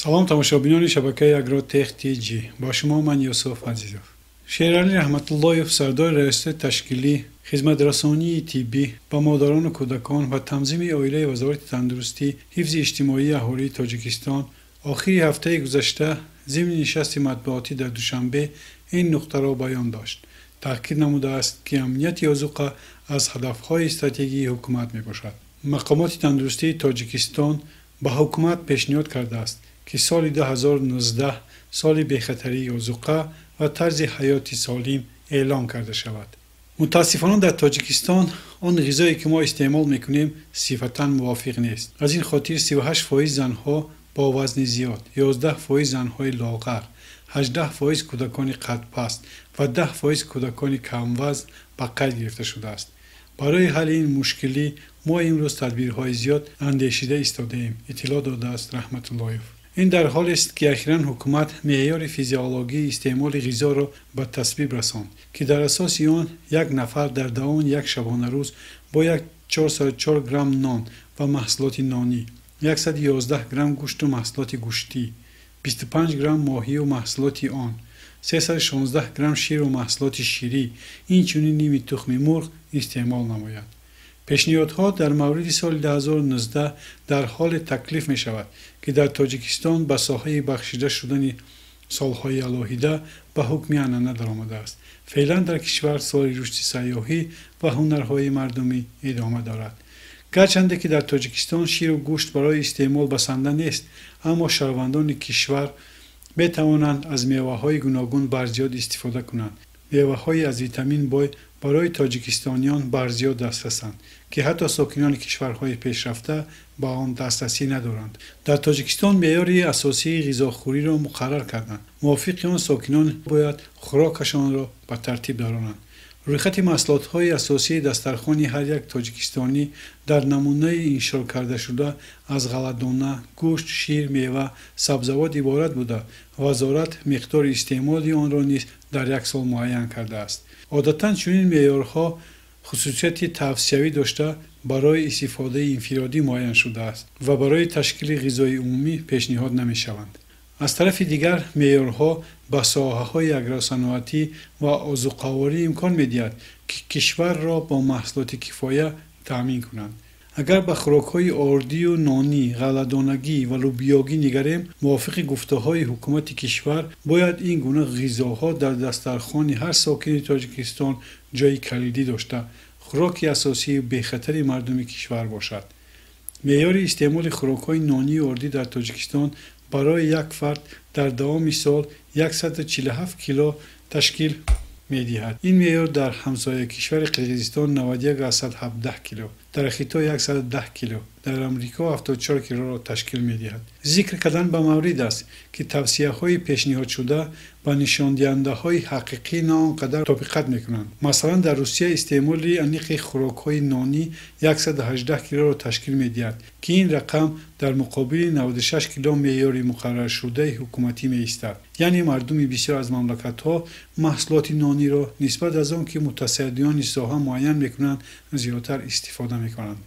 Салом тамошобинони шабакаи Агротех ТЖ. Бо шумо ман Юсуф Азизов. Шералӣ Раҳматуллоев, сардори раёсати ташкилӣ, хизматрасонии тиббӣ ба модарону кӯдакон ва танзими оилаи Вазорати тандурустӣ, ҳифзи иҷтимоии аҳолии Тоҷикистон охири ҳафтаи гузашта зимни нишасти матбуотӣ дар Душанбе ин нуқтаро баён дошт. Таъкид намудааст, ки амнияти озуқа аз ҳадафҳои стратегии ҳукумат мебошад. Мақомоти тандурустии Тоҷикистон ба ҳукумат пешниҳод кардааст, ки соли 2019 соли бехатарии озуқа ва тарзи ҳаёти солим эълон карда шавад. Мутаассифона, дар Тоҷикистон он ғизое, ки мо истеъмол мекунем, сифатан мувофиқ нест. Аз ин хотир 38% занҳо бо вазни зиёд, 11% занҳои лоғар, 18% кӯдакони қадпаст ва 10% кӯдакони камвазн ба қайд гирифта шудааст. Барои ҳалли ин мушкилӣ мо имрӯз тадбирҳои зиёд андешида истодаем, иттилоъ додааст Раҳматуллоев. Ин дар ҳолест, ки ахиран ҳукумат меъёри физиологии истеъмоли ғизоро ба тасвиб расонд, ки дар асоси он як нафар дар давоми як шабонарӯз бояд 404 грамм нон ва маҳсулоти нонӣ, 111 грамм гӯшту маҳсулоти гӯштӣ, 25 грамм моҳию маҳсулоти он, 316 грамм ширу маҳсулоти ширӣ, инчунин ними тухми мурғ истеъмол намояд. Пешниҳодҳо дар мавриди соли 2019 дар ҳоле таклиф мешавад, ки дар Тоҷикистон ба соҳаи бахшида шудани солҳои алоҳида ба ҳукми анъана даромадааст. Феълан дар кишвар соли рушди сайёҳӣ ва ҳунарҳои мардумӣ идома дорад. Гарчанде ки дар Тоҷикистон ширу гӯшт барои истеъмол басанда нест, аммо шаҳрвандони кишвар метавонанд аз меваҳои гуногун барзиёд истифода кунанд. Меваҳои аз витамин бой барои тоҷикистониён барзиёд дастрасанд, ки ҳатто сокинони кишварҳои пешрафта ба он дастрасӣ надоранд. Дар Тоҷикистон меъёри асосии ғизохӯриро муқаррар карданд. Мувофиқи он сокинон бояд хӯрокашонро ба тартиб дароранд. Рӯйхати маҳсулотҳои асосии дастархони ҳар як тоҷикистонӣ дар намунаи иншо кардашуда аз ғалладона, гӯшт, шир, мева, сабзавот иборат буда, вазорат миқдори истеъмоли онро низ дар як сол муайян кардааст. Одатан чунин меъёрҳо хусусияти тавсиявӣ дошта, барои истифодаи инфиродӣ муайян шудааст ва барои ташкили ғизои умумӣ пешниҳод намешаванд. Аз тарафи дигар, меъёрҳо ба соҳаҳои агросаноатӣ ва озуқаворӣ имкон медиҳад, ки кишварро бо маҳсулоти кифоя таъмин кунанд. Агар ба хӯрокҳои ордию нонӣ, ғалладонагӣ ва лӯбиёгӣ нигарем, мувофиқи гуфтаҳои ҳукумати кишвар бояд ин гуна ғизоҳо дар дастархони ҳар сокини Тоҷикистон ҷойи калидӣ дошта, хӯроки асосии бехатари мардуми кишвар бошад. Меъёри истеъмоли хӯрокҳои нонию ордӣ дар Тоҷикистон барои як фард дар давоми сол 147 кило ташкил медиҳад. Ин меъёр дар ҳамсоя кишвари Қирғизистон 91,17 кило, дар Хитой 110 кило, дар Амрико 74 килоро ташкил медиҳад. Зикр кардан ба маврид аст, ки тавсияҳои пешниҳодшуда ба нишондиҳандаҳои ҳақиқӣ на он қадар мутобиқат мекунанд. Масалан, дар Русия истеъмоли аниқи хӯрокҳои нонӣ 118 килоро ташкил медиҳад, ки ин рақам дар муқобили 96 кило меъёри муқарраршудаи ҳукуматӣ меистад. Яъне мардуми бисёр аз мамлакатҳо маҳсулоти нониро нисбат аз он ки мутасаддиёни соҳа муайян мекунанд, зиёдтар истифода мекунанд.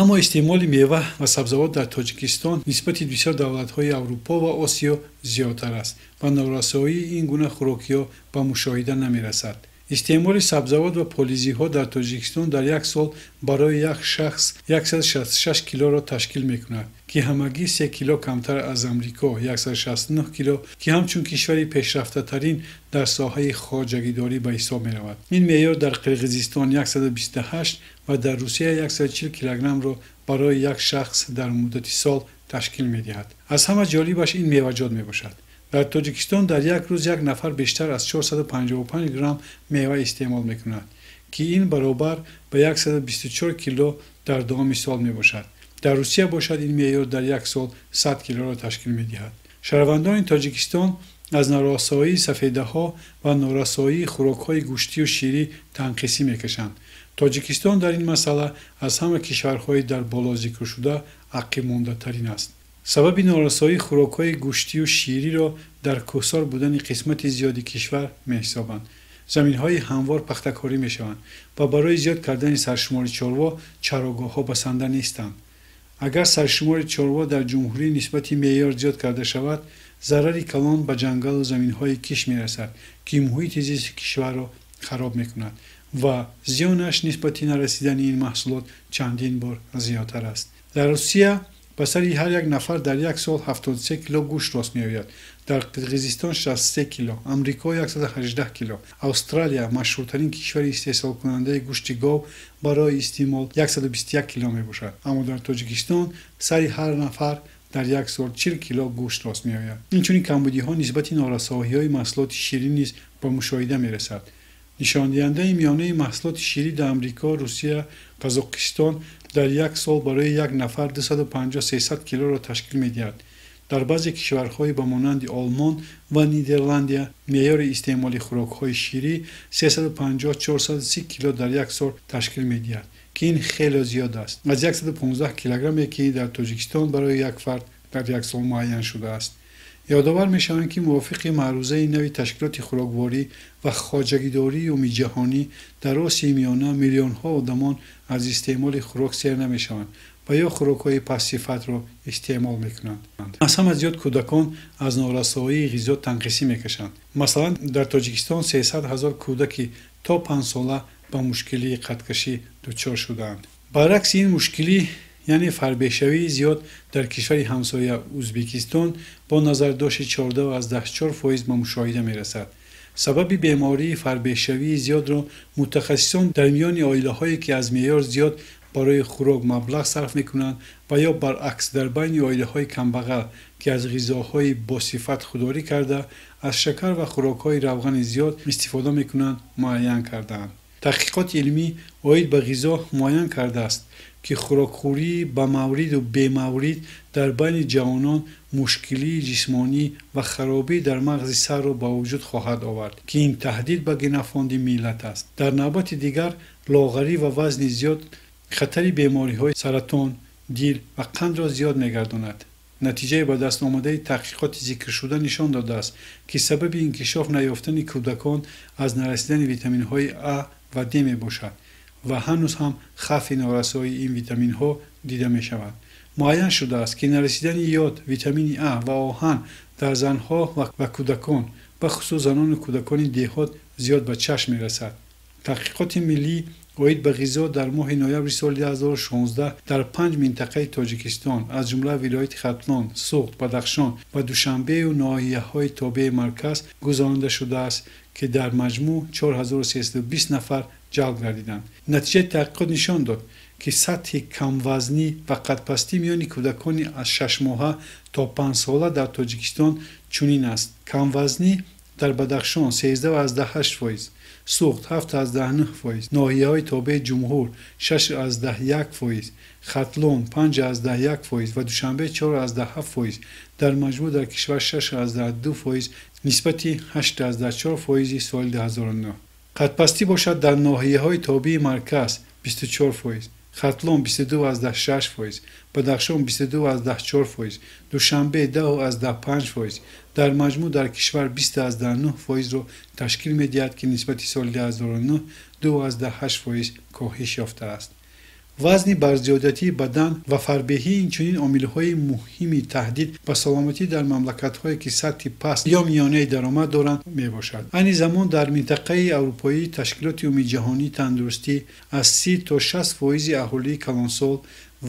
Аммо истеъмоли мева ва сабзавот дар Тоҷикистон нисбати бисёр давлатҳои Аврупо ва Осиё зиёдтар аст ва норасоии ин гуна хӯрокиҳо ба мушоҳида намерасад. Истеъмоли сабзавот ва полизиҳо дар Тоҷикистон дар як сол барои як шахс 166 килоро ташкил мекунад, ки ҳамагӣ 3 кило камтар аз Амрико 169 кило, ки ҳамчун кишвари пешрафтатарин дар соҳаи хоҷагидорӣ ба ҳисоб меравад. Ин меъёр дар Қирғизистон 128 ва дар Русия 140 килограммро барои як шахс дар муддати сол ташкил медиҳад. Аз ҳама ҷолибаш ин меваҷот мебошад. Дар Тоҷикистон дар як рӯз як нафар бештар аз 455 грамм мева истеъмол мекунад, ки ин баробар ба 124 кило дар давоми сол мебошад. Дар Русия бошад, ин меъёр дар як сол 100 килоро ташкил медиҳад. Шаҳрвандони Тоҷикистон аз норасоии сафедаҳо ва норасоии хӯрокҳои гӯштию ширӣ танқисӣ мекашанд. Тоҷикистон дар ин масъала аз ҳама кишварҳои дар боло зикршуда ақибмондатарин аст. Сабаби норасоии хӯрокҳои гӯштию шириро дар кӯҳсор будани қисмати зиёди кишвар меҳисобанд. Заминҳои ҳамвор пахтакорӣ мешаванд ва барои зиёд кардани саршумори чорво чарогоҳҳо басанда нестанд. Агар саршумори чорво дар ҷумҳурӣ нисбати меъёр зиёд карда шавад, зарари калон ба ҷангалу заминҳои кишт мерасад, ки муҳити зисти кишварро хароб мекунад ва зиёнаш нисбати нарасидани ин маҳсулот чандин бор зиёдтар аст. Дар Русия ба сари ҳар як нафар дар як сол 73 кило гӯшт рост меояд. Дар Қирғизистон 63 кило, Амрико 118 кило, Австралия, машҳуртарин кишвари истеҳсолкунандаи гӯшти гов барои истеъмол, 121 кило мебошад. Аммо дар Тоҷикистон сари ҳар нафар дар як сол 40 кило гӯшт рост меояд. Инчунин камбудиҳо нисбати норасоҳиҳои маҳсулоти ширӣ низ ба мушоҳида мерасад. Нишондиҳандаи миёнаи маҳсулоти ширӣ дар Амрико, Русия, Қазоқистон дар як сол барои як нафар 250-300 килоро ташкил медиҳад. Дар баъзе кишварҳои ба монанди Олмон ва Нидерландия меъёри истеъмоли хӯрокҳои ширӣ 350-430 кило дар як сол ташкил медиҳад, ки ин хеле зиёд аст аз 115 килограмме, ки дар Тоҷикистон барои як фард дар як сол муайян шудааст. Ёдовар мешаванд, ки мувофиқи маърузаи нави Ташкилоти хӯрокворӣ ва хоҷагидории умумиҷаҳонӣ дар Осиёи Миёна миллионҳо одамон аз истеъмоли хӯрок сер намешаванд ва ё хӯрокҳои пастсифатро истеъмол мекунанд. Аз ҳама зиёд кӯдакон аз норасоии ғизо танқисӣ мекашанд. Масалан, дар Тоҷикистон 300 ҳазор кӯдаки то 5 сола ба мушкилии қадкашӣ дучор шудаанд. Баръакси ин мушкилӣ, яъне фарбеҳшавии зиёд, дар кишвари ҳамсоя Ӯзбекистон бо назардошти 14,4% ба мушоҳида мерасад. Сабаби бемории фарбеҳшавии зиёдро мутахассисон дар миёни оилаҳое, ки аз меъёр зиёд барои хӯрок маблағ сарф мекунанд, ва ё баръакс дар байни оилаҳои камбағал, ки аз ғизоҳои босифат худдорӣ карда, аз шакар ва хӯрокҳои равғани зиёд истифода мекунанд, муайян кардаанд. Таҳқиқоти илмӣ оид ба ғизо муайян кардааст, ки хӯрокхӯрии ба мавриду бемаврид дар байни ҷавонон мушкилии ҷисмонӣ ва харобӣ дар мағзи сарро ба вуҷуд хоҳад овард, ки ин таҳдид ба генофонди миллат аст. Дар навбати дигар, лоғарӣ ва вазни зиёд хатари бемориҳои саратон, дил ва қандро зиёд мегардонад. Натиҷаи ба даст омадаи таҳқиқоти зикршуда нишон додааст, ки сабаби инкишоф наёфтани кӯдакон аз нарасидани витаминҳои А ва Д мебошад ва ҳанӯз ҳам хавфи норасоии ин витаминҳо дида мешавад. Муайян шудааст, ки нарасидани йод, витамини А ва оҳан дар занҳо ва кӯдакон, бахусус занону кӯдакони деҳот, зиёд ба чашм мерасад. Таҳқиқоти миллӣ оид ба ғизо дар моҳи ноябри соли 2016 дар панҷ минтақаи Тоҷикистон, аз ҷумла вилояти Хатлон, Суғд, Бадахшон ва Душанбею ноҳияҳои тобеи марказ гузаронида шудааст, ки дар маҷмӯъ 4320 нафар ҷалб гардиданд. Натиҷаи таҳқиқот нишон дод, ки сатҳи камвазнӣ ва қадпастӣ миёни кӯдакони аз 6 моҳа то 5 сола дар Тоҷикистон чунин аст: камвазнӣ дар Бадахшон 13,8%, Суғд 7,9%, ноҳияҳои тобеи ҷумҳур 6,1%, Хатлон 5,1% ва Душанбе 4,7%, дар маҷмӯъ дар кишвар 6,2% нисбати 8,4 фоизи соли 2009. Қадпастӣ бошад, дар ноҳияҳои тобеи марказ 24%, Хатлон 22,6%, Бадахшон 22,4%, Душанбе 10,5%, дар маҷмӯъ дар кишвар 20,9 фоизро ташкил медиҳад, ки нисбати соли 2009 2,8 фоиз коҳиш ёфтааст. Вазни барзиёдатии бадан ва фарбеҳӣ инчунин омилҳои муҳими таҳдид ба саломатӣ дар мамлакатҳое, ки сатҳи паст ё миёнаи даромад доранд, мебошад. Айни замон дар минтақаи аврупоӣ Ташкилоти умумиҷаҳонии тандурустӣ аз 30 то 60 фоизи аҳолии калонсол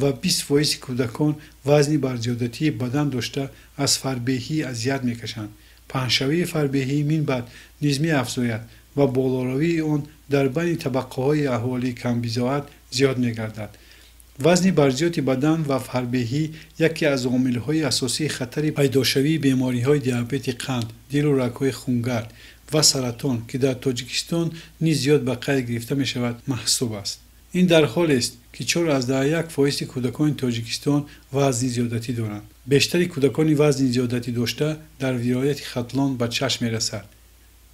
ва 20 фоизи кӯдакон вазни барзиёдатии бадан дошта, аз фарбеҳӣ азият мекашанд. Паҳншавии фарбеҳӣ минбаъд низ меафзояд ва болоравии он дар байни табақаҳои аҳолии камбизоат зиёд мегардад. Вазни барзиёди бадан ва фарбеҳӣ яке аз омилҳои асосии хатари пайдошавии бемориҳои диабети қанд, дилу рагҳои хунгард ва саратон, ки дар Тоҷикистон низ зиёд ба қайд гирифта мешавад, маҳсуб аст. Ин дар ҳолест, ки 4,1 фоизи кӯдакони Тоҷикистон вазни зиёдатӣ доранд. Бештари кӯдакони вазни зиёдатӣ дошта дар вилояти Хатлон ба чашм мерасад.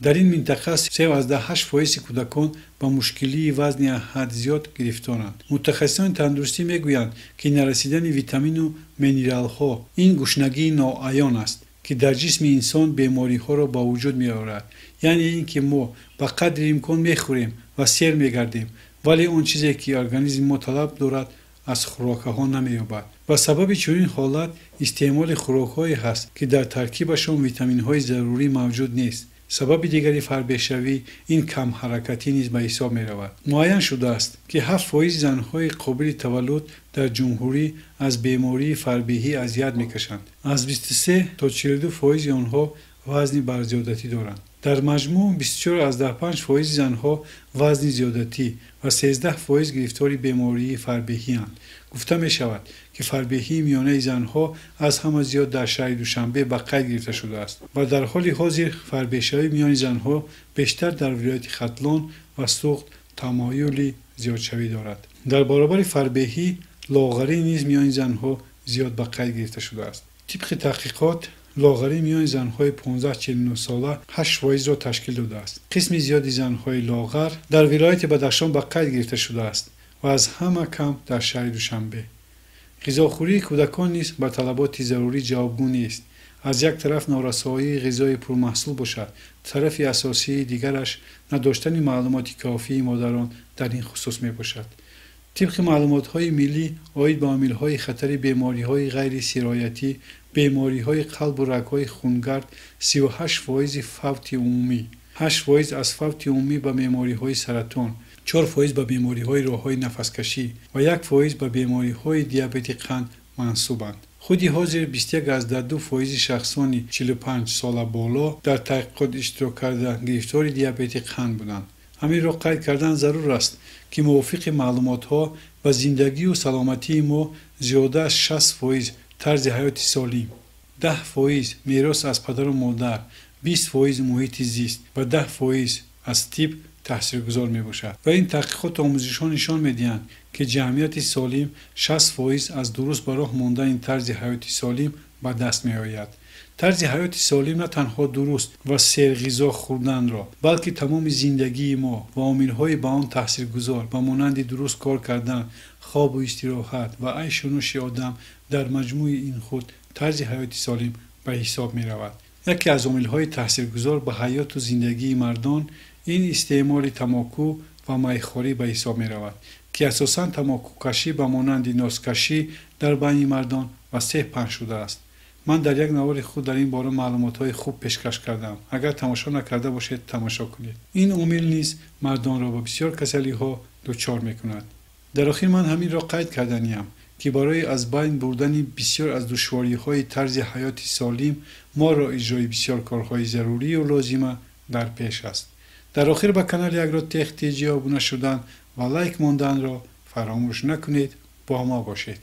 Дар ин минтақа 3,8 фоизи кӯдакон ба мушкилии вазни аз ҳад зиёд гирифторанд. Мутахассисони тандурустӣ мегӯянд, ки нарасидани витамину минералҳо ин гушнагии ноаён аст, ки дар ҷисми инсон бемориҳоро ба вуҷуд меорад. Яъне ин ки мо ба қадри имкон мехӯрем ва сер мегардем, вале он чизе, ки организми мо талаб дорад, аз хӯрокҳо намеёбад ва сабаби чунин ҳолат истеъмоли хӯрокҳое ҳаст, ки дар таркибашон витаминҳои зарурӣ мавҷуд нест. Сабаби дигари фарбеҳшавӣ ин камҳаракатӣ низ ба ҳисоб меравад. Муайян шудааст, ки 7% занҳои қобили таваллуд дар ҷумҳурӣ аз бемории фарбеҳӣ азият мекашанд. Аз 23 то 42% онҳо вазни барзиёдатӣ доранд. Дар маҷмӯъ 24,5% занҳо вазни зиёдатӣ ва 13% гирифтори бемории фарбеҳианд. Гуфта мешавад, ки фарбеҳии миёнаи занҳо аз ҳама зиёд дар шаҳри Душанбе ба қайд гирифта шудааст ва дар ҳоли ҳозир фарбеҳшавӣ миёни занҳо бештар дар вилояти Хатлон ва Суғд тамоюли зиёдшавӣ дорад. Дар баробари фарбеҳӣ лоғарӣ низ миёни занҳо зиёд ба қайд гирифта шудааст. Тибқи таҳқиқот лоғарӣ миёни занҳои 15-49 сола 8%-ро ташкил додааст. Қисми зиёди занҳои лоғар дар вилояти Бадахшон ба қайд гирифта шудааст ва аз ҳама кам дар шаҳри Душанбе. Ғизохӯрии кӯдакон низ ба талаботи зарурӣ ҷавобгӯ нест. Аз як тараф норасоии ғизои пурмаҳсул бошад, тарафи асосии дигараш надоштани маълумоти кофии модарон дар ин хусус мебошад. Тибқи маълумотҳои миллӣ оид ба омилҳои хатари бемориҳои ғайрисироятӣ, бемориҳои қалбу рагҳои хунгард 38% фавти умумӣ, 8% аз фавти умумӣ ба бемориҳои саратон, 4% ба бемориҳои роҳҳои нафаскашӣ ва 1% ба бемориҳои диабети қанд мансубанд. Худи ҳозир 21,2% шахсони 45 сола боло дар таҳқиқот иштирок карда гирифтори диабети қанд буданд. Ҳаминро қайд кардан зарур аст, ки мувофиқи маълумотҳо ба зиндагию саломатии мо зиёда аз 60% тарзи ҳаёти солим, 10% мерос аз падару модар, 20% муҳити зист ва 10% аз тиб таъсиргузор мебошад. Ва ин таҳқиқоту омӯзишҳо нишон медиҳанд, ки ҷамъияти солим 60% аз дуруст ба роҳ мондани тарзи ҳаёти солим ба даст меояд. Тарзи ҳаёти солим на танҳо дуруст ва серғизо хӯрданро, балки тамоми зиндагии мо ва омилҳои ба он таъсиргузор ба монанди дуруст кор кардан, хобу истироҳат ва айшу нӯши одам дар маҷмӯи ин худ тарзи ҳаёти солим ба ҳисоб меравад. Яке аз омилҳои таъсиргузор ба ҳаёту зиндагии мардон ин истеъмоли тамоку ва майхорӣ ба ҳисоб меравад, ки асосан тамокукашӣ ба монанди носкашӣ дар байни мардон васеъ паҳн шудааст. Ман дар як навори худ дар ин бора маълумотҳои хуб пешкаш кардам. Агар тамошо накарда бошед, тамошо кунед. Ин омил низ мардонро ба бисёр касалиҳо дучор мекунад. Дар охир ман ҳаминро қайд карданиям, ки барои аз байн бурдани бисёр аз душвориҳои тарзи ҳаёти солим моро иҷрои бисёр корҳои зарурию лозима дар пеш аст. Дар охир ба канали Агротех ТЖ обуна шудан ва лайк монданро фаромӯш накунед. Бо мо бошед.